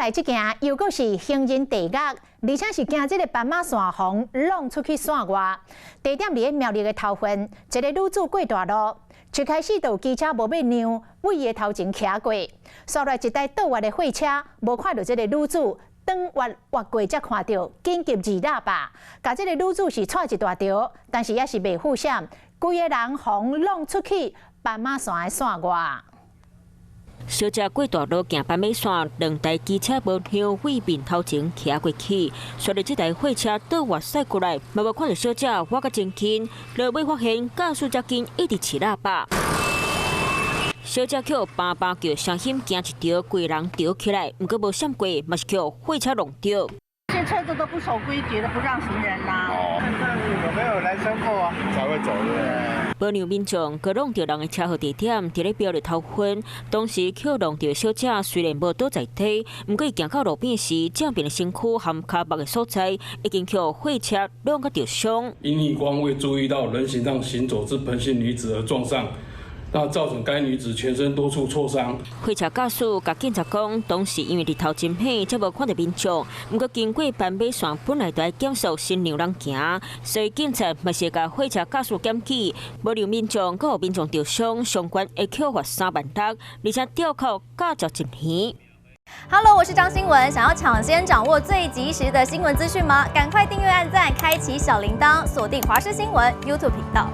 來這件又閣是行人地獄，而且是驚這个斑馬線予人挵出去線外。地點佇咧苗栗的頭份，一个女子過大路，一開始就有機車無欲讓，對伊的頭前騎過，煞來一台倒彎的貨車，無看著這个女子，轉彎越過才看著，緊急按喇叭，共這个女子是踹一大著，但是也是袂赴險，規个人予人挵出去斑馬線的線外。小姐過大路行斑馬線，兩台機車無讓，對面頭前騎過去，煞來這台貨車倒彎駛過來，嘛無看著小姐倚甲真近，落尾發現駕駛遮緊一直揤喇叭。小姐予叭叭叫聲響驚一著，規人著起來，毋過無閃過，嘛是予貨車挵著。這些車子都不守規矩的，不讓行人啦。哦，看看有沒有來車過啊，才會走的。無讓民眾閣挵著人的車禍地點，佇咧苗栗頭份，當時予挵著小姐雖然無倒在地，毋過行到路邊時，正面的身軀和跤目的所在已經予貨車挵甲著傷。因逆光未注意到人行道行走之彭姓女子而撞上。那造成該女子全身多處挫傷。貨車駕駛共警察講，當時因為日頭真猛，才無看著民眾。毋過經過斑馬線本來就愛減速先讓人行，所以警察嘛是共貨車駕駛檢舉，無讓民眾，閣予民眾著傷，相關會扣罰3萬六，而且吊扣駕照一年。 Hello，我是張新文。想要搶先掌握最及時的新聞資訊嗎？趕快訂閱、按讚、開啟小鈴鐺，鎖定華視新聞 YouTube 頻道。